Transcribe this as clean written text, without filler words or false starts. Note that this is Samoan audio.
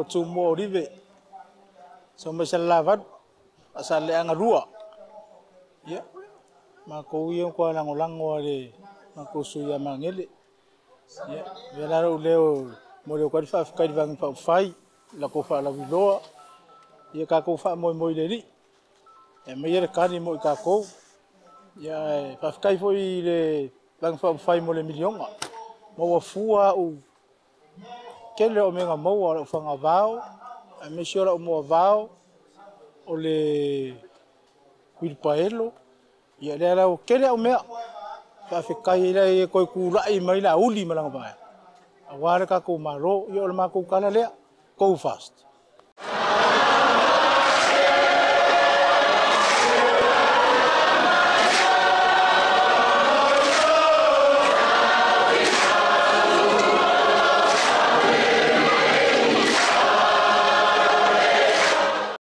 Tumua Olive, sau mai Salelavalu, Faasaleleaga 2. Ia, matou ia matua lagolago lava i le matou sui usufono ia Magele. Ia, avea la lou leo e momoli atu ai le faafetai i le Vaega Faaupufai i le latou faalauiloa. Ia tatou faamoemoe i le Alii e aumaia le tali mo i tatou. Ia ae faafetai foi i le Vaega Faaupufai mo le miliona. Ma ua fua au tele o mea na maua, o lau fagavao, aemaise o lau moavao, o le uilipaelo, ia lea la ua tele au mea. Faafetai ai e toe tulai mai Laauli ma lana vaega, aua le tatou Malo. Ia o le matou tala lea, go fast.